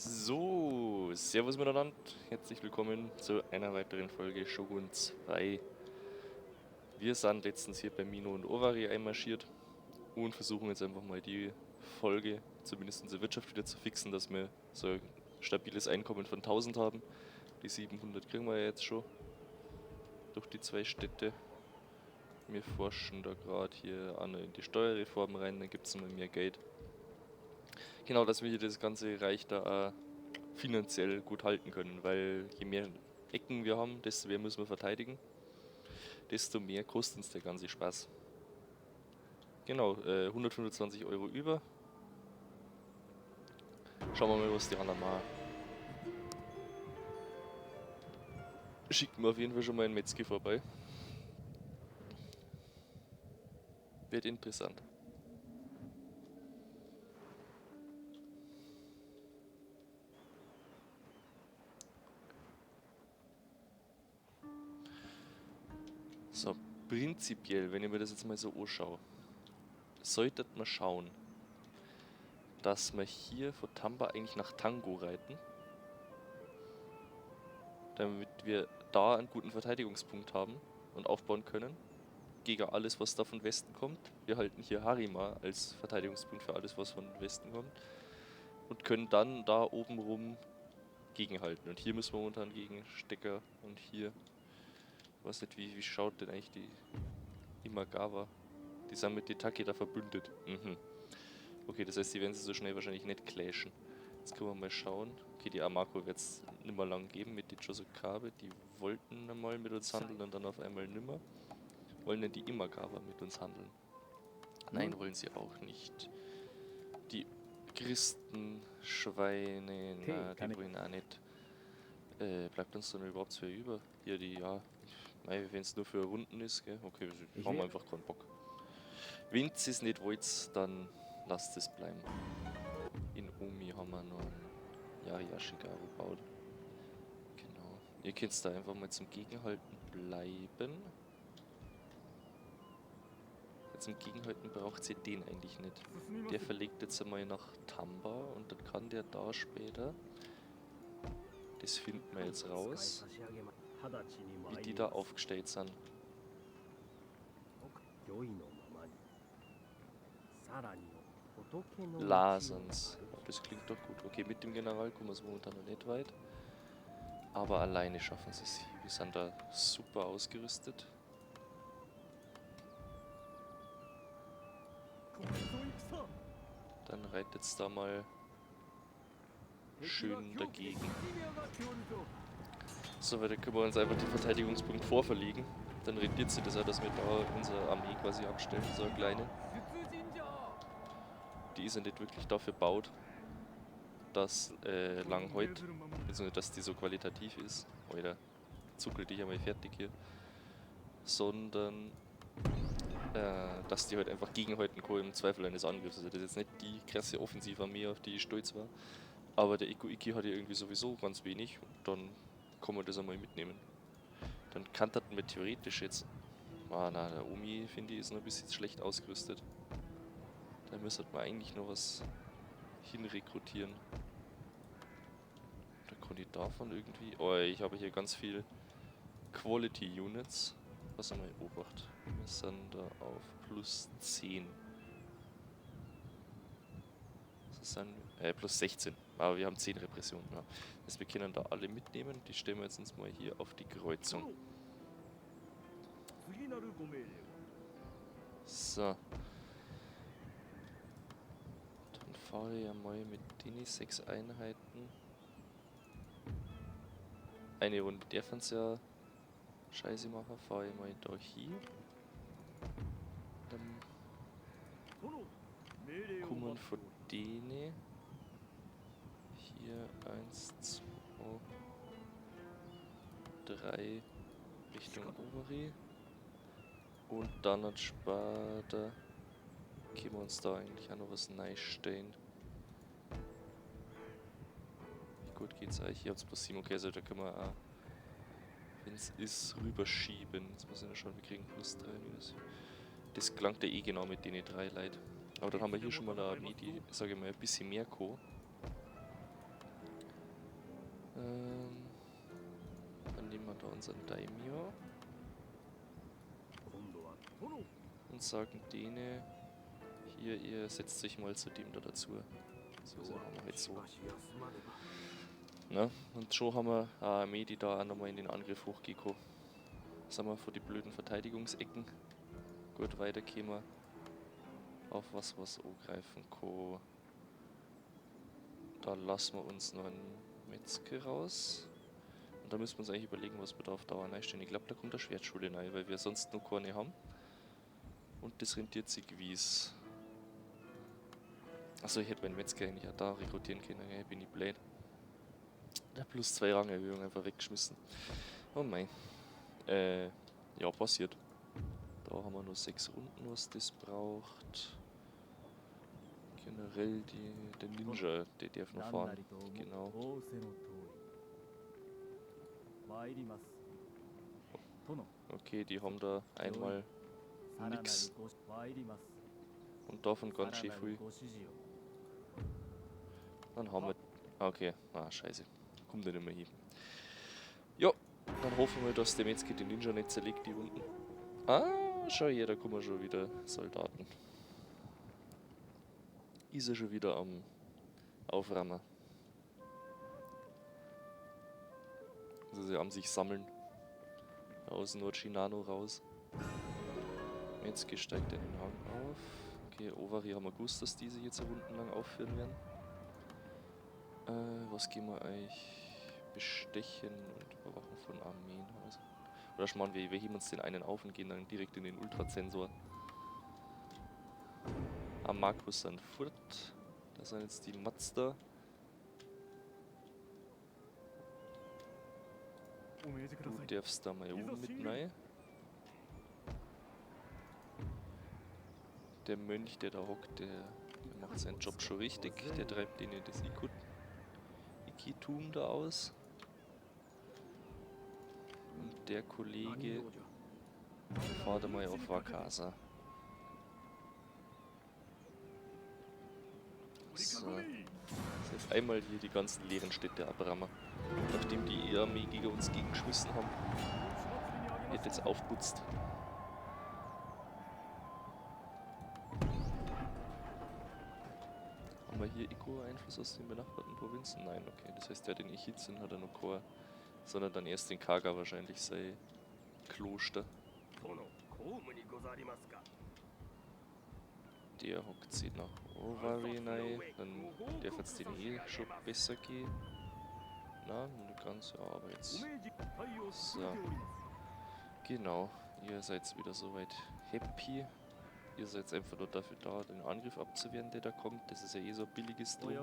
So, servus miteinander, herzlich willkommen zu einer weiteren Folge Shogun 2. Wir sind letztens hier bei Mino und Owari einmarschiert und versuchen jetzt einfach mal die Folge, zumindest unsere Wirtschaft wieder zu fixen, dass wir so ein stabiles Einkommen von 1000 haben. Die 700 kriegen wir ja jetzt schon durch die zwei Städte. Wir forschen da gerade hier an in die Steuerreform rein, dann gibt's immer mehr Geld. Genau, dass wir hier das ganze Reich da auch finanziell gut halten können, weil je mehr Ecken wir haben, desto mehr müssen wir verteidigen, desto mehr kostet uns der ganze Spaß. Genau, 125 Euro über. Schauen wir mal, was die anderen machen. Schicken wir auf jeden Fall schon mal einen Metzger vorbei. Wird interessant. So, prinzipiell, wenn ich mir das jetzt mal so anschaue, sollte man schauen, dass wir hier von Tamba eigentlich nach Tango reiten, damit wir da einen guten Verteidigungspunkt haben und aufbauen können gegen alles, was da von Westen kommt. Wir halten hier Harima als Verteidigungspunkt für alles, was von Westen kommt und können dann da oben rum gegenhalten. Und hier müssen wir momentan gegen Stecker und hier, ich weiß nicht, wie schaut denn eigentlich die Imagawa? Die sind mit den Takeda verbündet. Okay, das heißt, die werden sie so schnell wahrscheinlich nicht clashen. Jetzt können wir mal schauen. Okay, die Amako wird's nimmer lang geben mit den Chosokabe. Die wollten einmal mit uns handeln und dann auf einmal nimmer. Wollen denn die Imagawa mit uns handeln? Nein, wollen sie auch nicht. Die Christenschweine, na, die wollen auch nicht. Bleibt uns dann überhaupt wer über? Hier die, ja, mei, wenn's nur für Runden ist, gell? Okay, wir Ich haben will einfach keinen Bock. Wenn es nicht wollt, dann lasst es bleiben. In Omi haben wir noch einen Yari Ashigaru gebaut. Genau. Ihr könnt da einfach mal zum Gegenhalten bleiben. Zum Gegenhalten braucht ihr den eigentlich nicht. Der verlegt jetzt einmal nach Tamba und dann kann der da später, das finden wir jetzt raus, wie die da aufgestellt sind. Lasens. Das klingt doch gut. Okay, mit dem General kommen wir momentan noch nicht weit. Aber alleine schaffen sie es. Wir sind da super ausgerüstet. Dann reitet's da mal schön dagegen. So, weil da können wir uns einfach den Verteidigungspunkt vorverlegen. Dann rentiert sich das auch, dass wir da unsere Armee quasi abstellen, so eine kleine. Die ist ja nicht wirklich dafür gebaut, dass lang hält, beziehungsweise dass die so qualitativ ist. Alter, zuckel dich einmal fertig hier. Sondern dass die halt einfach gegenhalten kann im Zweifel eines Angriffs. Also das ist jetzt nicht die krasse Offensivarmee, auf die ich stolz war. Aber der Ikko Ikki hat ja irgendwie sowieso ganz wenig und dann kann man das einmal mitnehmen. Dann kanterten wir theoretisch jetzt... Ah, na, der Omi, finde ich, ist noch ein bisschen schlecht ausgerüstet. Da müsste man eigentlich noch was hinrekrutieren. Da konnte ich davon irgendwie... Oh, ich habe hier ganz viel Quality Units. Was haben wir hier? Obacht. Wir sind da auf plus 10. Das sind plus 16. Aber wir haben 10 Repressionen. Ja. Das heißt, wir können da alle mitnehmen. Die stellen wir jetzt uns mal hier auf die Kreuzung. So. Dann fahre ich ja mal mit den 6 Einheiten. Eine Runde dürfen sie ja Scheiße machen, fahre ich mal da hier. Dann kommen von denen hier 1, 2, 3 Richtung Owari. Und dann hat später können wir uns da eigentlich auch noch was reinstellen. Wie gut geht's eigentlich? Hier habt's plus 7, okay, also da können wir auch, wenn's ist, rüberschieben. Jetzt muss ich noch schauen, wir kriegen plus 3 minus. Das gelangt ja eh genau mit den 3 Leuten. Aber dann haben wir hier schon mal eine Armee, die, sag ich mal, ein bisschen mehr kann. Dann nehmen wir da unseren Daimyo. Und sagen denen, hier, ihr setzt sich mal zu dem da dazu. So, so machen wir halt so. Ne? Und schon haben wir eine Armee, die da auch nochmal in den Angriff hochgeht. Sind wir vor die blöden Verteidigungsecken. Gut, weiter kämen wir auf was, was angreifen kann. Da lassen wir uns noch einen Metzger raus. Und da müssen wir uns eigentlich überlegen, was wir da auf Dauer reinstellen. Ich glaub, da kommt eine Schwertschule rein, weil wir sonst noch keine haben. Und das rentiert sich gewiss. Achso, ich hätte meinen Metzger eigentlich auch da rekrutieren können. Ja, bin ich blöd. Der plus 2 Rangerhöhung einfach weggeschmissen. Oh mein. Ja, passiert. Da haben wir nur 6 Runden, was das braucht. Generell der Ninja, der darf noch fahren. Genau. Okay, die haben da einmal nix. Und davon ganz schön viel. Dann haben wir... Okay, ah, scheiße. Kommt ja nicht mehr hin. Ja, dann hoffen wir, dass der Metzger den Ninja nicht zerlegt, die Wunden. Ah, schau her, da kommen schon wieder Soldaten. Ist er schon wieder am Auframmen. Also sie am sich sammeln. Aus Nord-Shinano raus. Metzger steigt in den Hang auf. Okay, Owari haben wir gewusst, dass die sich jetzt rundenlang aufführen werden. Was gehen wir eigentlich? Bestechen und Überwachen von Armeen. Also. Oder schmarrn, wir heben uns den einen auf und gehen dann direkt in den Ultrazensor. Amakus an Furt. Das sind jetzt die Mazda. Du darfst da mal oben mit rein. Der Mönch, der da hockt, der macht seinen Job schon richtig. Der treibt denen das Ikitum da aus. Und der Kollege fährt mal auf Wakasa. So. Das ist einmal hier die ganzen leeren Städte abrammen. Nachdem die Armee gegen uns gegengeschmissen haben, wird jetzt aufputzt. Haben wir hier Ikko-Einfluss aus den benachbarten Provinzen? Nein, okay. Das heißt, der hat den Ichizin hat er noch keinen, sondern dann erst den Kaga wahrscheinlich, sein Kloster. Der hockt sich nach Owari rein, dann darf jetzt den eh schon besser gehen. Na, nicht ganz, ja, aber jetzt. So. Genau, ihr seid wieder soweit happy. Ihr seid einfach nur dafür da, den Angriff abzuwehren, der da kommt. Das ist ja eh so ein billiges Ding.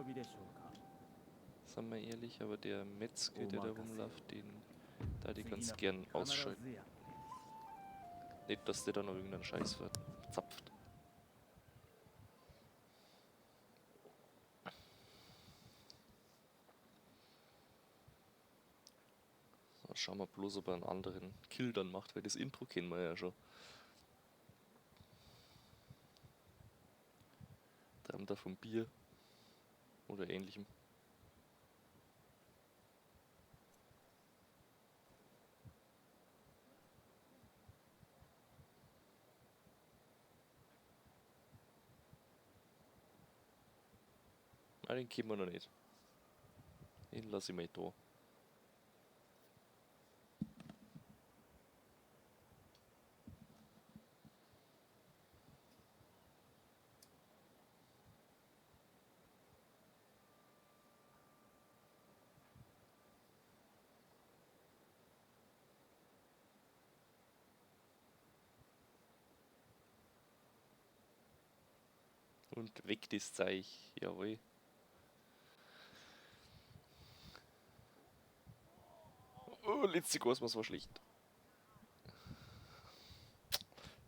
Sagen wir ehrlich, aber der Metzger, der da rumläuft, den da die ganz gern ausschalten. Nicht, dass der da noch irgendeinen Scheiß verzapft. So, schauen wir bloß, ob er einen anderen Kill dann macht, weil das Intro kennen wir ja schon. Träumt er vom Bier oder ähnlichem. Ah, den kennen wir noch nicht. Den lass ich mal da. Und weg das Zeug, jawohl. Oh, letzte Kosmos war schlecht.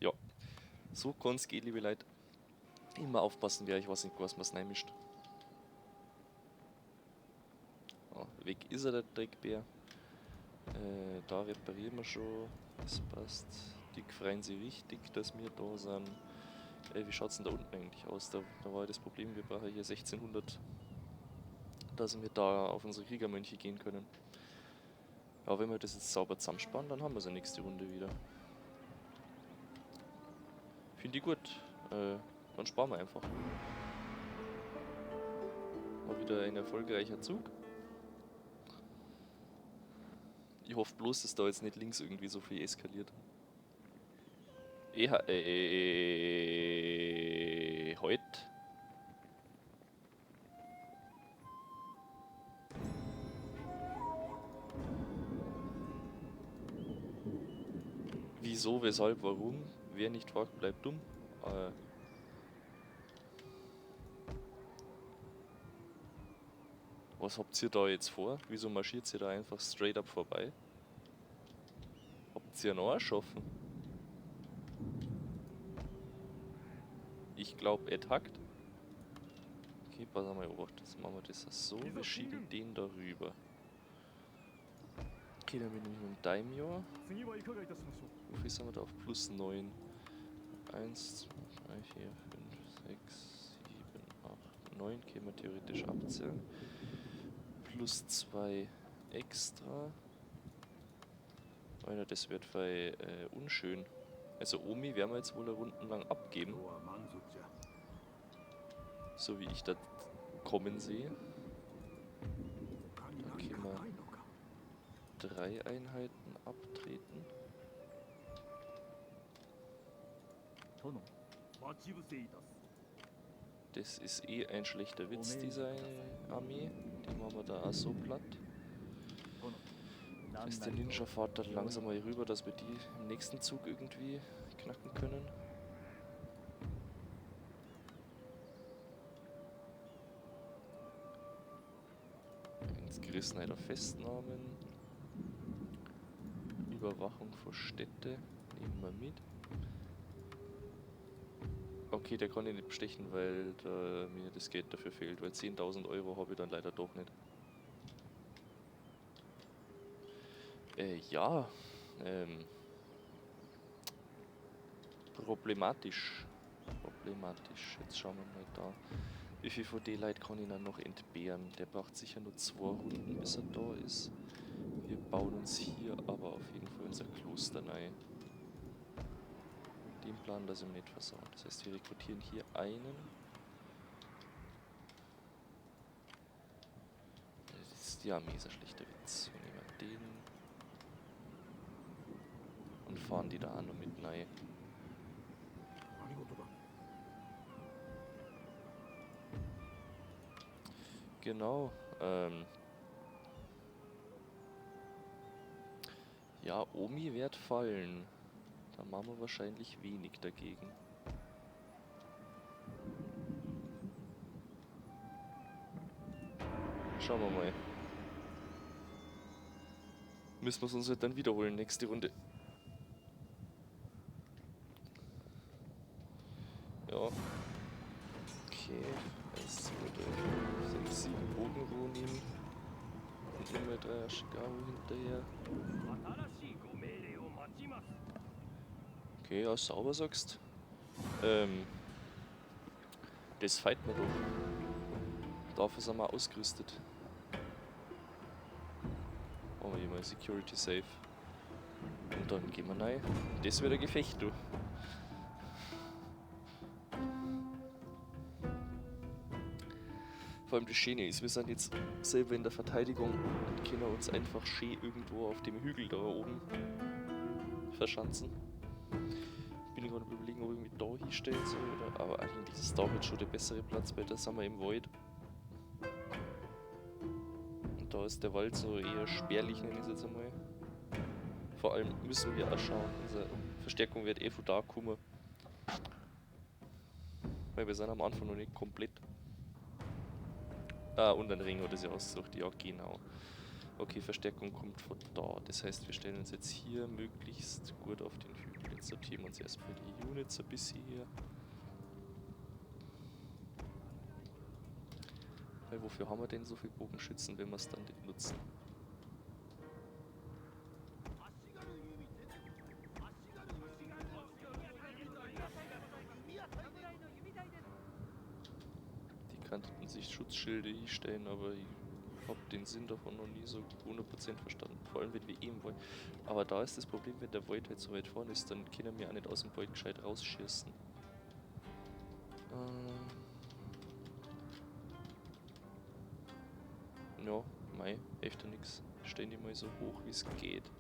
Ja, so kann's gehen, liebe Leute. Immer aufpassen, wer euch was in Kosmos reinmischt. Oh, weg ist er, der Dreckbär. Da reparieren wir schon. Das passt. Die freuen sich richtig, dass wir da sind. Wie schaut's denn da unten eigentlich aus? Da war ja das Problem, wir brauchen hier 1600, dass wir da auf unsere Kriegermönche gehen können. Ja, wenn wir das jetzt sauber zusammenspannen, dann haben wir sie nächste Runde wieder. Finde ich gut. Dann sparen wir einfach. War wieder ein erfolgreicher Zug. Ich hoffe bloß, dass da jetzt nicht links irgendwie so viel eskaliert. Heut. Wieso, weshalb, warum? Wer nicht fragt, bleibt dumm. Was habt ihr da jetzt vor? Wieso marschiert ihr da einfach straight up vorbei? Habt ihr noch erschaffen? Ich glaub, er hackt. Okay, pass mal, Obacht. Jetzt machen wir das so. Wir schieben den da rüber. Okay, dann bin ich mit dem Daimyo. Wie viel sind wir da auf plus 9? 1, 2, 3, 4, 5, 6, 7, 8, 9. Können wir theoretisch abzählen. Plus 2 extra. Alter, das wird voll unschön. Also Omi werden wir jetzt wohl eine Runde lang abgeben. So wie ich das kommen sehe. Da können wir 3 Einheiten abtreten. Das ist eh ein schlechter Witz, diese Armee. Die machen wir da auch so platt. Das heißt, der Ninja fährt dann langsam mal rüber, dass wir die im nächsten Zug irgendwie knacken können. Ins Gerissenheit auf Festnahmen. Überwachung vor Städte nehmen wir mit. Okay, der kann ich nicht bestechen, weil da mir das Geld dafür fehlt, weil 10.000 Euro habe ich dann leider doch nicht. Ja, problematisch. Problematisch. Jetzt schauen wir mal da. Wie viel von den Leuten kann ich dann noch entbehren? Der braucht sicher nur 2 Runden, bis er da ist. Wir bauen uns hier aber auf jeden Fall unser Kloster rein. Den Plan lasse ich mir nicht versauen. Das heißt, wir rekrutieren hier einen. Das ist die Armee, ist ein schlechter Witz. Wir nehmen den. Und fahren die da auch noch mit rein. Genau. Ja, Omi wird fallen. Da machen wir wahrscheinlich wenig dagegen. Schauen wir mal. Müssen wir es uns halt dann wiederholen, nächste Runde. Ja. Okay. 1, 2, 3, 4, 5, 6, 7 Bogenronin. Und nochmal 3 Ashigaru hinterher. Okay, ja, sauber sagst. Das fighten wir doch. Dafür sind wir ausgerüstet. Machen wir hier mal Security Safe. Und dann gehen wir rein. Das wird ein Gefecht, du. Vor allem das Schöne ist, wir sind jetzt selber in der Verteidigung und können uns einfach schön irgendwo auf dem Hügel da oben verschanzen. Bin ich gerade am Überlegen, ob ich mich da hinstellen soll, oder? Aber eigentlich ist da jetzt schon der bessere Platz, weil da sind wir im Wald. Und da ist der Wald so eher spärlich, nenne ich es jetzt einmal. Vor allem müssen wir auch schauen, unsere Verstärkung wird eh von da kommen. Weil wir sind am Anfang noch nicht komplett. Ah, und ein Ring hat es ja ausgesucht. Ja, genau. Okay, Verstärkung kommt von da. Das heißt, wir stellen uns jetzt hier möglichst gut auf den Hügel. Jetzt sortieren wir uns erstmal die Units ein bisschen hier. Weil wofür haben wir denn so viel Bogenschützen, wenn wir es dann nicht nutzen? Die könnten sich Schutzschilde hinstellen, aber ich Hab den Sinn davon noch nie so 100% verstanden. Vor allem, wenn wir eh im Wald... Aber da ist das Problem, wenn der Wald halt so weit vorne ist, dann können wir auch nicht aus dem Wald gescheit rausschießen. Ja, mei, hilft ja nix. Stellen die mal so hoch, wie es geht.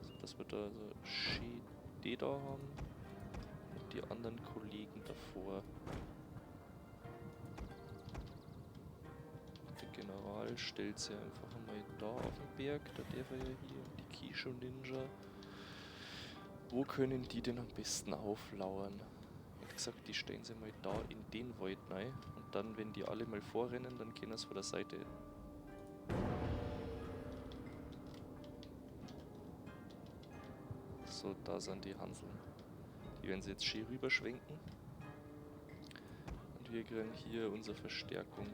So, dass wir da so schön die da haben. Und die anderen Kollegen davor. Der General stellt sich einfach einmal da auf den Berg. Da darf er ja hier. Die Kisho Ninja. Wo können die denn am besten auflauern? Ich hätte gesagt, die stellen sie mal da in den Wald rein. Und dann, wenn die alle mal vorrennen, dann können sie von der Seite. So, da sind die Hanseln. Die werden sie jetzt schön rüberschwenken. Und wir kriegen hier unsere Verstärkung.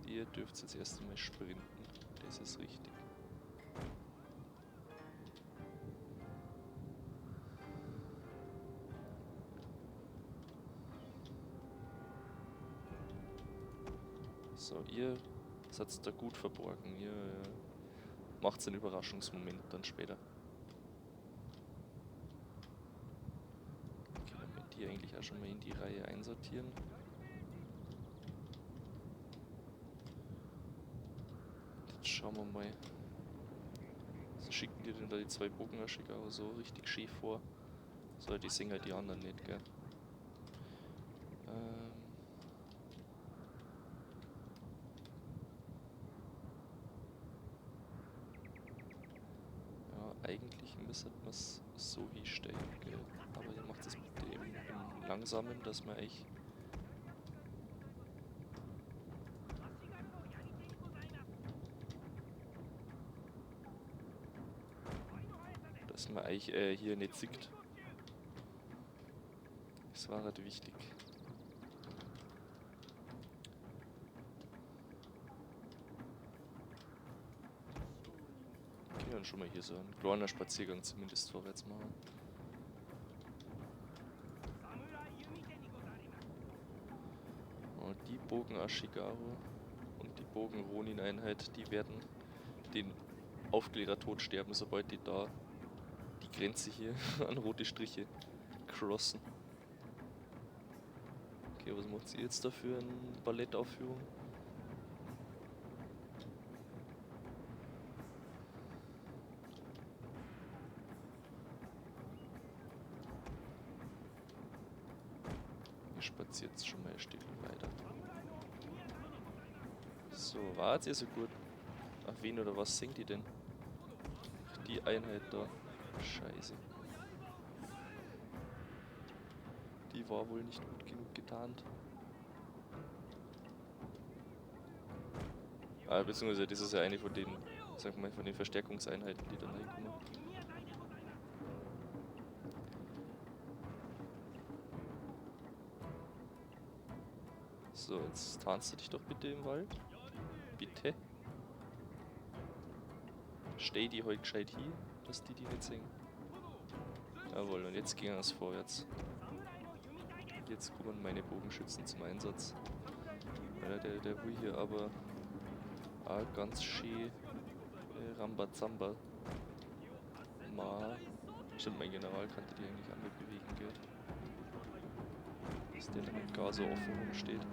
Ihr dürft jetzt erst einmal sprinten. Das ist richtig. So, ihr seid da gut verborgen. Ihr macht einen Überraschungsmoment dann später. Können wir die eigentlich auch schon mal in die Reihe einsortieren? Jetzt schauen wir mal. So schicken die denn da die zwei Bogenashigaru so richtig schön vor. So, die sehen halt die anderen nicht, gell? Ja, eigentlich müsste man's so hinstellen, gell? Aber ihr macht das bitte im Langsamen, dass man eigentlich... Dass man eigentlich hier nicht sieht. Das war halt wichtig. Okay, dann schon mal hier so einen kleinen Spaziergang zumindest vorwärts machen. Und die Bogen Ashigaru und die Bogen Ronin-Einheit, die werden den Aufklärer-Tod sterben, sobald die da die Grenze hier an rote Striche crossen. Okay, was macht sie jetzt da für eine Ballettaufführung? Ihr spaziert jetzt schon mal ein Stück weiter. So, war jetzt eh so gut. Ach, wen oder was singt die denn? Ach, die Einheit da. Scheiße. Die war wohl nicht gut genug getarnt. Ah, beziehungsweise das ist ja eine von den, sag mal, von den Verstärkungseinheiten, die dann reinkommen. So, jetzt tarnst du dich doch bitte im Wald. Bitte. Steh die heute gescheit hier, dass die die nicht sehen. Jawohl, und jetzt gehen wir's vorwärts. Jetzt kommen meine Bogenschützen zum Einsatz. Weil der will hier aber auch ganz schön Rambazamba. Ma. Stimmt, mein General kannte die eigentlich auch mit bewegen, gell? Dass der damit gar so offen rumsteht.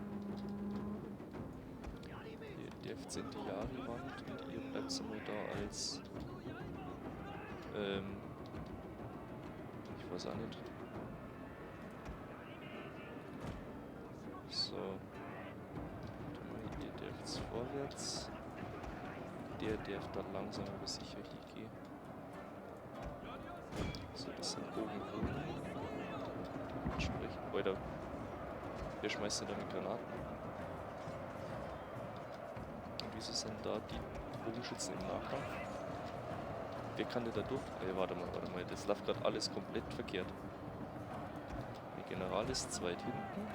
Hier, der F10 die Yari-Wand und ihr bleibt einmal da als... ich weiß auch nicht. So. Warte mal, ihr dürft vorwärts. Der darf dann langsam aber sicher hingehen. So, das sind Bogenruhen. Dementsprechend. Alter. Wer schmeißt denn da mit Granaten? Und wieso sind da die Bogenschützen im Nahkampf? Wer kann denn da durch? Ey, warte mal, warte mal. Das läuft grad alles komplett verkehrt. Der General ist zu weit hinten.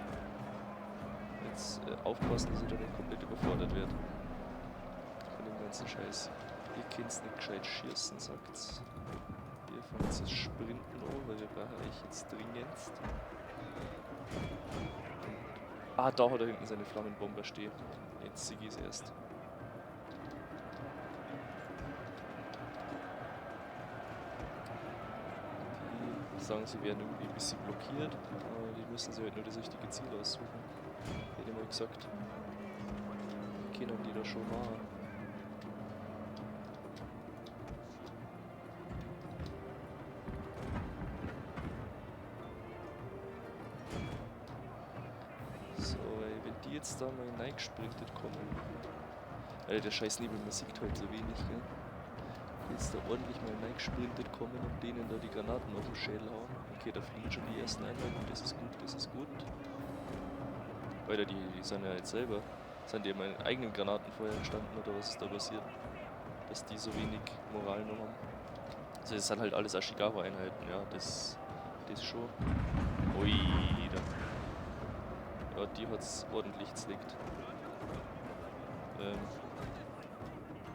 Jetzt aufpassen, dass ich da nicht komplett überfordert werde. Von dem ganzen Scheiß. Ihr könnt's nicht gescheit schießen, sagt's. Ihr fangt das Sprinten an, weil wir brauchen euch jetzt dringendst. Ah, da hat er hinten seine Flammenbomber stehen. Jetzt sehe ich es erst. Die sagen, sie werden irgendwie ein bisschen blockiert. Aber die müssen sich halt nur das richtige Ziel aussuchen. Hätte ich mal gesagt. Können die da schon machen. So, ey, wenn die jetzt da mal reingesprintet kommen. Alter, der scheiß Nebel, man sieht halt so wenig, gell? Jetzt da ordentlich mal reingesprintet kommen und denen da die Granaten auf den Schädel hauen. Okay, da fliegen schon die ersten Einheiten, das ist gut, das ist gut. Alter, die sind ja jetzt selber. Sind die in meinem eigenen Granatenfeuer gestanden oder was ist da passiert? Dass die so wenig Moral noch haben. Also das sind halt alles Ashigaru-Einheiten, ja, das schon. Ui, da. Ja, die hat's ordentlich zerlegt.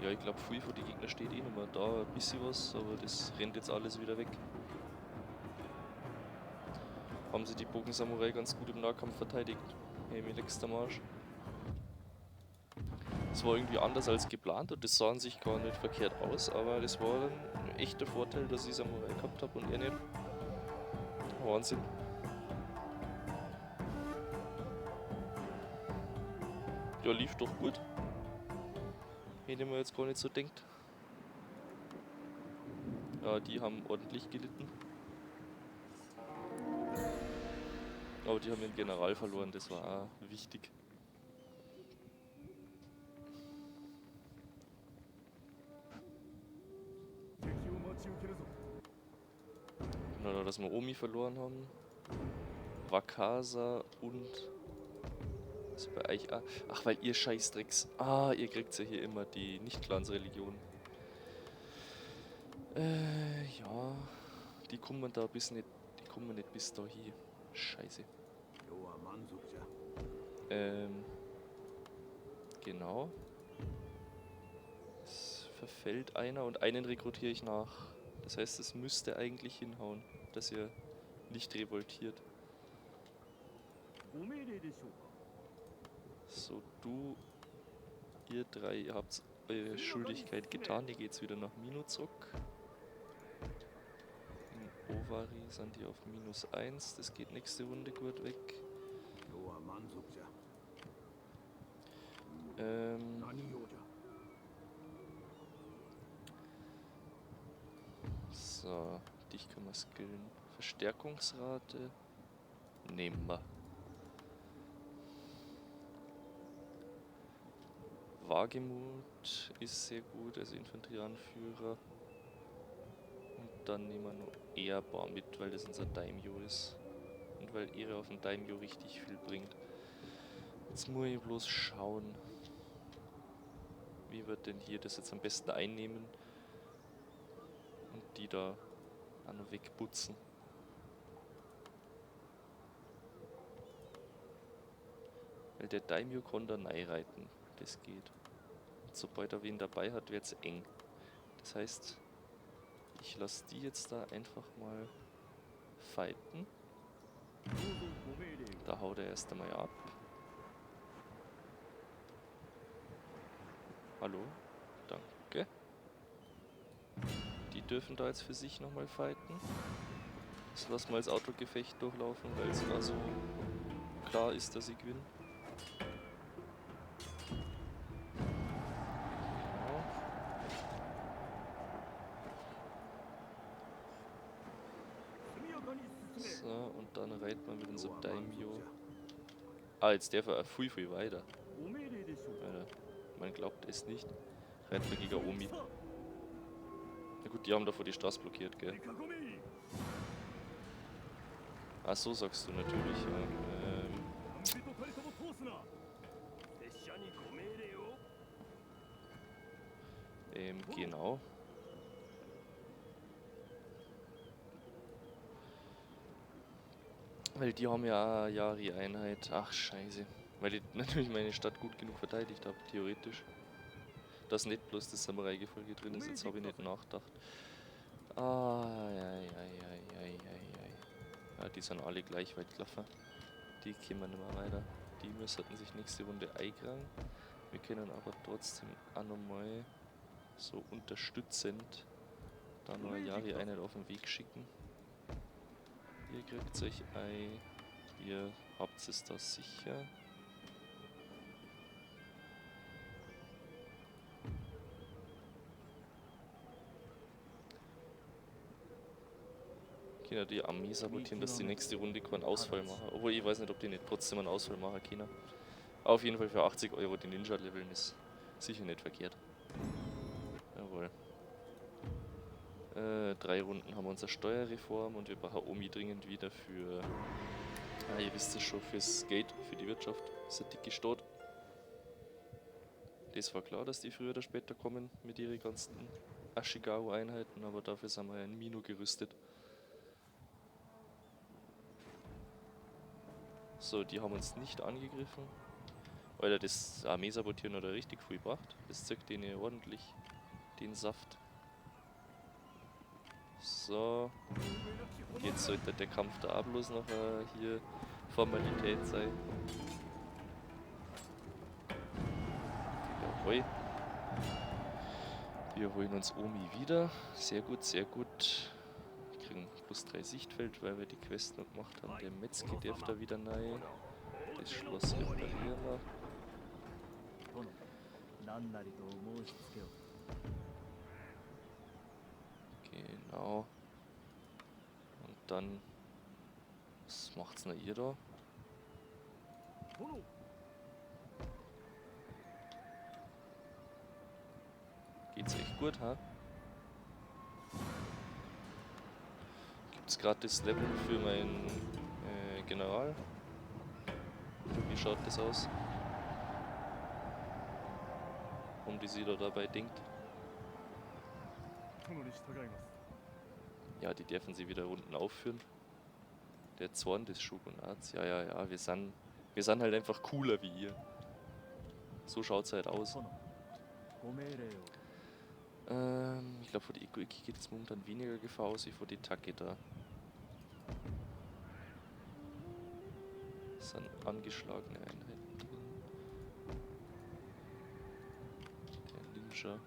Ja, ich glaub, viel von den Gegnern steht eh noch mal da, ein bisschen was, aber das rennt jetzt alles wieder weg. Haben sie die Bogensamurai ganz gut im Nahkampf verteidigt. Hey, mir leckst am Arsch. Das war irgendwie anders als geplant und das sah an sich gar nicht verkehrt aus, aber das war dann ein echter Vorteil, dass ich Samurai gehabt hab und er nicht. Wahnsinn. Ja, lief doch gut. Hätte man jetzt gar nicht so denkt. Ja, die haben ordentlich gelitten. Aber die haben ihren General verloren, das war auch wichtig. Genau, dass wir Omi verloren haben. Wakasa und... Also bei euch auch. Ach, weil ihr Scheißdrecks. Ah, ihr kriegt ja hier immer die Nicht-Clans-Religion. Ja. Die kommen da bis nicht. Die kommen nicht bis da hier. Scheiße. Genau. Es verfällt einer und einen rekrutiere ich nach. Das heißt, es müsste eigentlich hinhauen, dass ihr nicht revoltiert. So, du, ihr drei, ihr habt eure Schuldigkeit getan. Ihr geht's wieder nach Mino zurück. In Owari sind die auf minus 1. Das geht nächste Runde gut weg. So, dich können wir skillen. Verstärkungsrate nehmen wir. Wagemut ist sehr gut als Infanterieanführer. Und dann nehmen wir noch Ehrbar mit, weil das unser Daimyo ist. Und weil Ehre auf dem Daimyo richtig viel bringt. Jetzt muss ich bloß schauen, wie wir denn hier das jetzt am besten einnehmen. Und die da auch noch wegputzen. Weil der Daimyo kann da reiten. Das geht. Und sobald er wen dabei hat, wird's eng. Das heißt, ich lass die jetzt da einfach mal fighten. Da haut er erst einmal ab. Hallo? Danke. Die dürfen da jetzt für sich nochmal fighten. Das lassen wir als Autogefecht durchlaufen, weil es da so klar ist, dass sie gewinnen. So, und dann reiten wir mit unserem Daimyo. Ah, jetzt darf er viel, viel weiter. Alter, man glaubt es nicht. Reiten wir gegen Omi. Na gut, die haben davor die Straße blockiert, gell? Ach so, sagst du natürlich, ja. Genau. Weil die haben ja auch Yari-Einheit. Ach, scheiße. Weil ich natürlich meine Stadt gut genug verteidigt hab, theoretisch. Dass nicht bloß das Samurai-Gefolge drin ist, jetzt hab ich nicht nachgedacht. Ah, ei, ei, ei, ei, ei, ei. Ja, die sind alle gleich weit gelaufen. Die kommen nicht mehr weiter. Die müssten sich nächste Runde eingraben. Wir können aber trotzdem auch nochmal so unterstützend da noch eine Yari-Einheit auf den Weg schicken. Ihr kriegt euch ein. Ihr habt es da sicher. Können die Armee sabotieren, dass die nächste Runde keinen Ausfall machen. Obwohl ich weiß nicht, ob die nicht trotzdem einen Ausfall machen können. Auf jeden Fall für 80 Euro die Ninja leveln ist sicher nicht verkehrt. Jawohl. 3 Runden haben wir unsere Steuerreform und wir brauchen Omi dringend wieder für, ja, ihr wisst es schon, fürs Geld, für die Wirtschaft. Das ist eine dicke Stadt. Das war klar, dass die früher oder später kommen mit ihren ganzen Ashigaru-Einheiten, aber dafür sind wir ja in Mino gerüstet. So, die haben uns nicht angegriffen. Alter, das Armee sabotieren hat er richtig viel gebracht. Das zirkt denen ja ordentlich den Saft. So. Jetzt sollte der Kampf da auch bloß noch hier Formalität sein. Jawohl. Wir holen uns Omi wieder. Sehr gut, sehr gut. Wir kriegen plus 3 Sichtfeld, weil wir die Quest noch gemacht haben. Der Metzger darf da wieder rein. Das Schloss reparieren wir. Genau. Und dann... Was macht's denn ihr da? Geht's euch gut, ha? Gibt's grad das Level für meinen General? Wie schaut das aus? Um die sie da dabei denkt. Ja, die dürfen sie wieder unten aufführen. Der Zorn des Shogunats. Ja, ja, ja, wir sind halt einfach cooler wie ihr. So schaut's halt aus. Ich glaub, vor die Ikko-Ikki geht es momentan weniger Gefahr aus wie vor die Takeda. Das sind angeschlagene Einheiten drin. Der Ninja.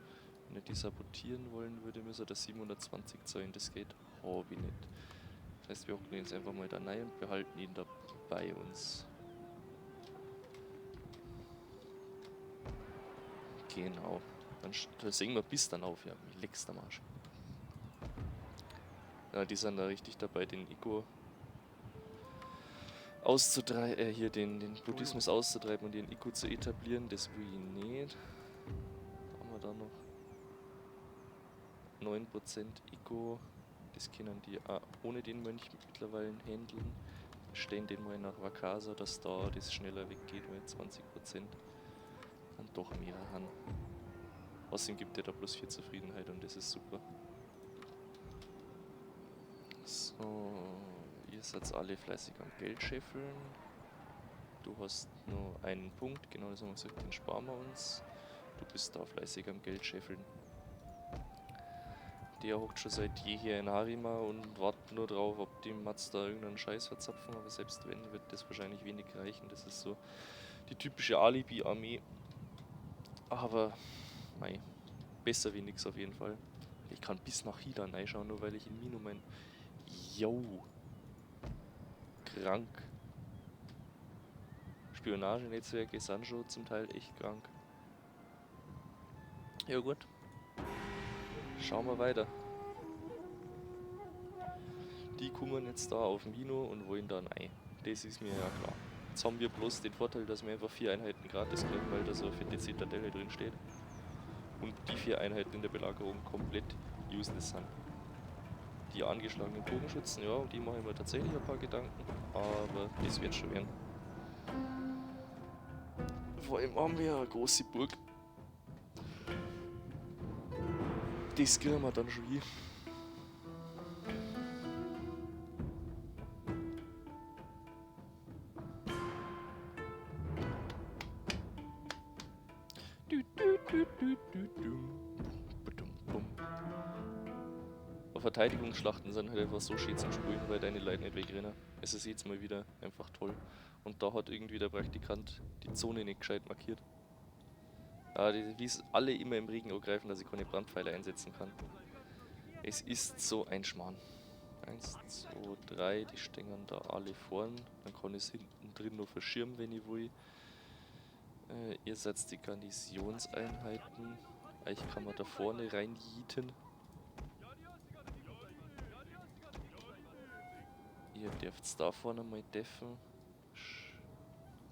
Wenn er die sabotieren wollen würde, müsste er das 720 zahlen. Das geht hab ich nicht. Das heißt, wir hocken ihn jetzt einfach mal da rein und behalten ihn da bei uns. Genau. Dann sehen wir bis dann auf. Ja, mich leckst am Arsch. Ja, die sind da richtig dabei, den Ikko hier den Buddhismus auszutreiben und den Ikko zu etablieren. Das will ich nicht. Haben wir da noch 9% Ikko. Das können die auch ohne den Mönch mittlerweile handeln. Wir stellen den mal nach Wakasa, dass da das schneller weggeht, weil 20% dann doch mehr haben. Außerdem gibt er da plus 4 Zufriedenheit und das ist super. So, ihr seid alle fleißig am Geld scheffeln. Du hast nur einen Punkt, genau das haben wir gesagt, den sparen wir uns. Du bist da fleißig am Geld scheffeln. Der hockt schon seit jeher in Harima und wartet nur drauf, ob die Mats da irgendeinen Scheiß verzapfen, aber selbst wenn, wird das wahrscheinlich wenig reichen. Das ist so die typische Alibi-Armee. Aber, mei, besser wie nix auf jeden Fall. Ich kann bis nach Hida reinschauen, nur weil ich in Mino mein... Yo! Krank. Spionagenetzwerke sind schon zum Teil echt krank. Ja gut. Schauen wir weiter. Die kommen jetzt da auf Mino und wollen da rein. Das ist mir ja klar. Jetzt haben wir bloß den Vorteil, dass wir einfach 4 Einheiten gratis kriegen, weil da so eine fette Zitadelle drin steht. Und die 4 Einheiten in der Belagerung komplett useless sind. Die angeschlagenen Bogenschützen, ja, um die mache ich mir tatsächlich ein paar Gedanken, aber das wird schon werden. Vor allem haben wir ja eine große Burg. Das kriegen wir dann schon hin. Aber Verteidigungsschlachten sind halt einfach so schön zum Spielen, weil deine Leute nicht wegrennen. Es ist jetzt mal wieder einfach toll. Und da hat irgendwie der Praktikant die Zone nicht gescheit markiert. Ah, die, wie es alle immer im Regen angreifen, dass ich keine Brandpfeile einsetzen kann. Es ist so ein Schmarrn. 1, 2, 3, die stehen da alle vorn. Dann kann ich es hinten drin noch verschirmen, wenn ich will. Ihr seid die Garnisonseinheiten. Eigentlich kann man da vorne reinjieten. Ihr dürft da vorne mal deffen.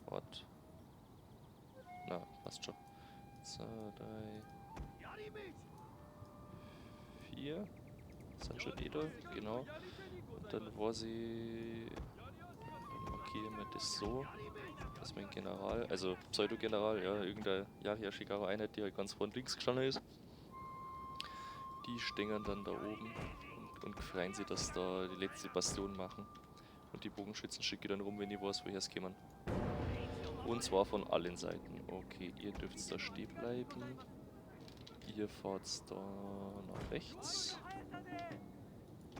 Wart. Na, passt schon. 2, 3, 4. Das sind schon die da, genau. Und dann war sie. Dann markieren wir das so, dass mein General, also Pseudo-General, ja, irgendeine Yari Ashigaru Einheit, die halt ganz vorne links gestanden ist, die stehen dann da oben und freuen sich, dass da die letzte Bastion machen. Und die Bogenschützen schicke ich dann rum, wenn ich weiß, woher es kommen. Und zwar von allen Seiten. Okay, ihr dürft da stehen bleiben. Ihr fahrt da nach rechts.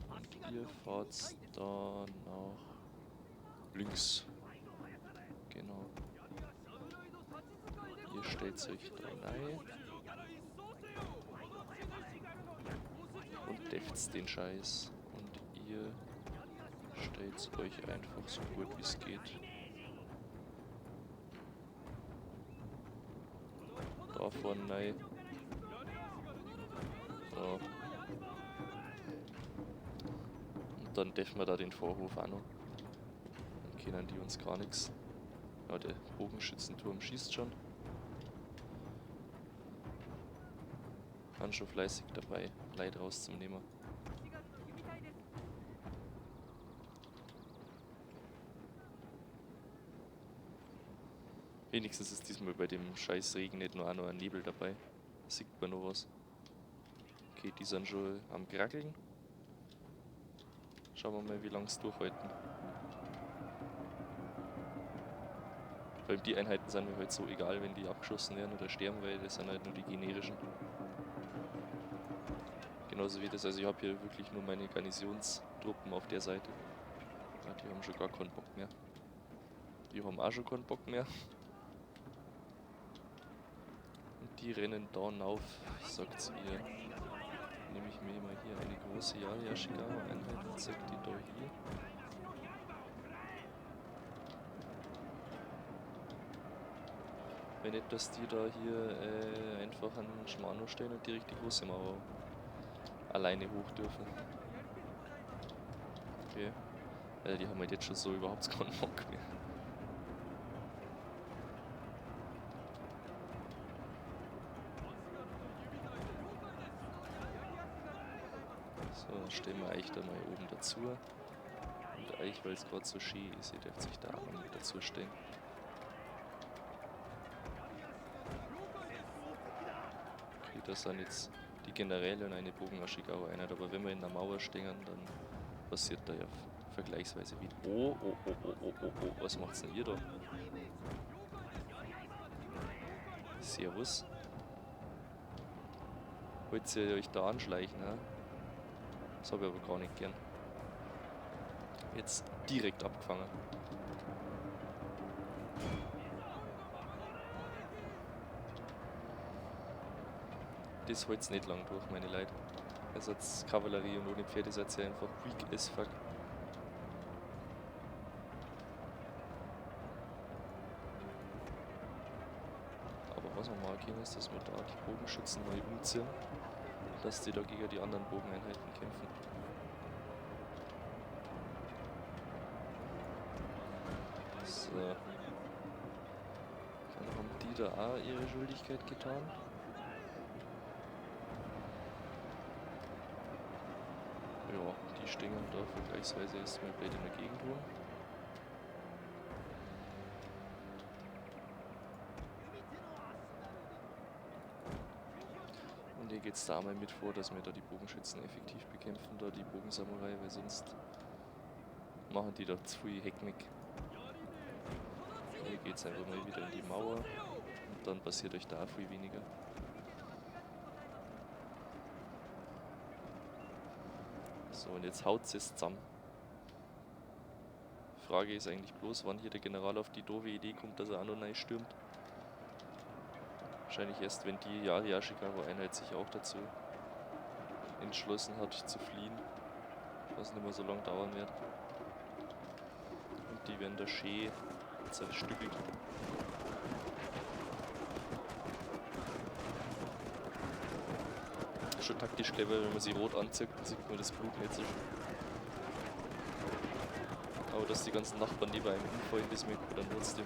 Und ihr fahrt da nach links. Genau. Ihr stellt euch da rein. Und defft den Scheiß. Und ihr stellt euch einfach so gut wie es geht. Da vorne rein. So. Und dann dämpfen wir da den Vorhof auch noch. Dann können die uns gar nichts. Ja, der Bogenschützenturm schießt schon. Waren schon fleißig dabei, Leid rauszunehmen. Wenigstens ist diesmal bei dem scheiß Regen nicht nur auch noch ein Nebel dabei. Da sieht man noch was. Okay, die sind schon am Krackeln. Schauen wir mal, wie lange es durchhalten. Vor allem die Einheiten sind mir halt so egal, wenn die abgeschossen werden oder sterben, weil das sind halt nur die generischen. Genauso wie das, also ich hab hier wirklich nur meine Garnisionstruppen auf der Seite. Ja, die haben schon gar keinen Bock mehr. Die haben auch schon keinen Bock mehr. Und die rennen da rauf, sagt's ihr. Nehme ich mir immer hier eine große Yari Ashigaru Einheit und zeig die da hier. Wenn nicht, dass die da hier einfach einen Schmano stellen und direkt die große Mauer alleine hoch dürfen. Okay. Weil die haben halt jetzt schon so überhaupt keinen Bock mehr. So, dann stellen wir euch da mal oben dazu. Und euch, weil's grad so schön ist, ihr dürft sich da auch noch mit dazu stellen. Okay, das sind jetzt die Generäle und eine Bogen-Ashigaru-Einheit, aber wenn wir in der Mauer stehen, dann passiert da ja vergleichsweise wenig. Oh, oh, oh, oh, oh, oh, oh, was macht's denn ihr da? Servus. Wollt ihr euch da anschleichen, hä? Das hab ich aber gar nicht gern. Jetzt direkt abgefangen. Das hält's nicht lang durch, meine Leute. Ersatz Kavallerie und ohne Pferde seid ihr einfach weak as fuck. Aber was wir mal können, ist, dass wir da die Bogenschützen neu umziehen, dass die da gegen die anderen Bogeneinheiten kämpfen. So. Dann haben die da auch ihre Schuldigkeit getan. Ja, die stehen da vergleichsweise erstmal blöd in der Gegend rum. Und hier geht's da mal mit vor, dass wir da die Bogenschützen effektiv bekämpfen, da die Bogensamurai, weil sonst machen die da zu viel Heckmeck. Hier geht's einfach mal wieder in die Mauer und dann passiert euch da viel weniger. So, und jetzt haut es zusammen. Frage ist eigentlich bloß, wann hier der General auf die doofe Idee kommt, dass er auch noch rein stürmt. Wahrscheinlich erst, wenn die Yari Ashigaru-Einheit sich auch dazu entschlossen hat, zu fliehen. Was nicht mehr so lange dauern wird. Und die werden da schön zerstückelt. Schon taktisch clever, wenn man sie rot anzieht, dann sieht man das Blut nicht so schön. Aber dass die ganzen Nachbarn neben einem umfallen, das merkt man dann trotzdem.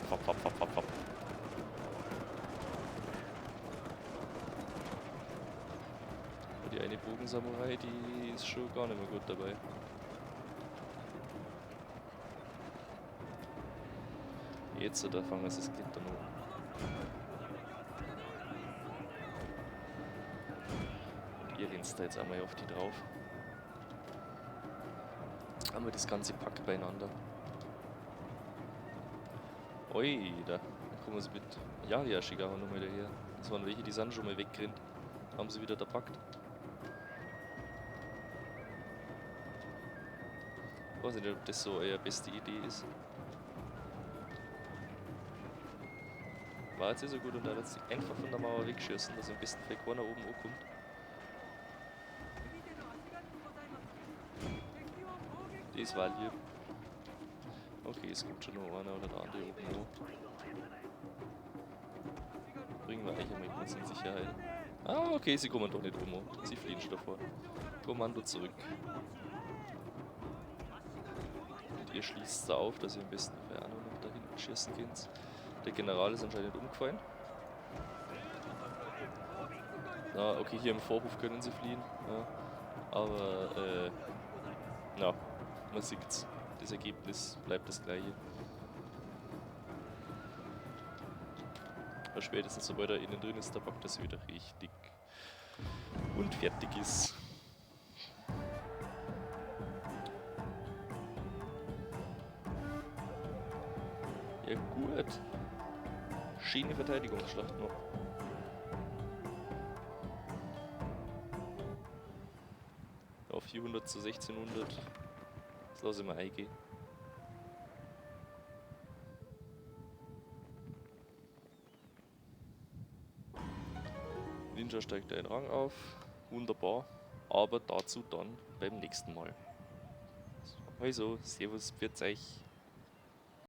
Fapp, fapp, fapp, fapp, fapp. Aber die eine Bogensamurai, die ist schon gar nicht mehr gut dabei. Jetzt, da fangen sie das Klettern an. Und ihr rennt da jetzt einmal auf die drauf. Haben wir das ganze Pack beieinander. Ui, da kommen sie mit Yari Ashigaru nochmal daher. Das waren welche, die sind schon mal weggerannt. Haben sie wieder da packt. Ich weiß nicht, ob das so eure beste Idee ist. War jetzt eh so gut und da hat sich einfach von der Mauer weggeschossen, dass im besten Fall keiner oben ankommt. Das war lieb. Okay, es kommt schon noch einer oder der andere oben an. Bringen wir euch einmal kurz in Sicherheit. Ah, okay, sie kommen doch nicht oben an. Sie fliehen schon davor. Kommando zurück. Und ihr schließt da auf, dass ihr im besten Fall auch noch da hinten schießen könnt. Der General ist anscheinend umgefallen. Na, okay, hier im Vorhof können sie fliehen. Ja. Aber, na, man sieht's. Das Ergebnis bleibt das gleiche. Aber spätestens sobald er innen drin ist, da packt er sie wieder richtig. Und fertig ist. Ja gut. Schöne Verteidigungsschlacht noch. Auf 400 zu 1600. Das lasse ich mal eingehen. Ninja steigt einen Rang auf. Wunderbar. Aber dazu dann beim nächsten Mal. Also, Servus, pfiat euch.